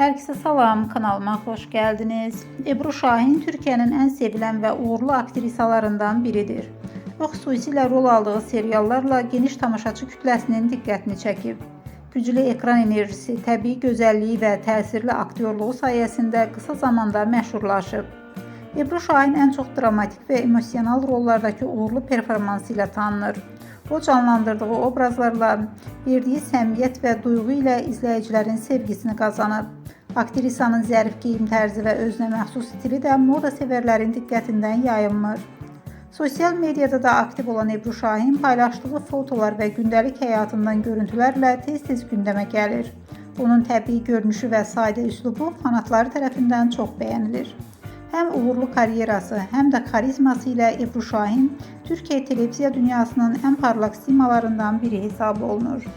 Herkese salam, kanalıma hoş geldiniz. Ebru Şahin Türkiye'nin en sevilen ve uğurlu aktrisalarından biridir. O xüsusilə rol aldığı seriallarla geniş tamaşaçı kütləsinin diqqətini çəkib. Güclü ekran enerjisi, təbii gözəlliyi və təsirli aktyorluğu sayəsində qısa zamanda məşhurlaşıb. Ebru Şahin ən çox dramatik və emosional rollardakı uğurlu performansı ilə tanınır. O canlandırdığı obrazlarla, verdiyi səmimiyyət və duyğu ilə izləyicilərin sevgisini qazanıb. Aktrisanın zərif geyim tərzi və özünə məxsus stili də moda sevərlərin diqqətindən yayınmır. Sosial mediada da aktiv olan Ebru Şahin paylaşdığı fotolar və gündəlik həyatından görüntülərlə tez-tez gündəmə gəlir. Onun təbii görünüşü və sadə üslubu fanatları tərəfindən çox bəyənilir. Həm uğurlu karyerası, həm də xarizması ilə Ebru Şahin Türkiyə televiziya dünyasının ən parlaq simalarından biri hesab olunur.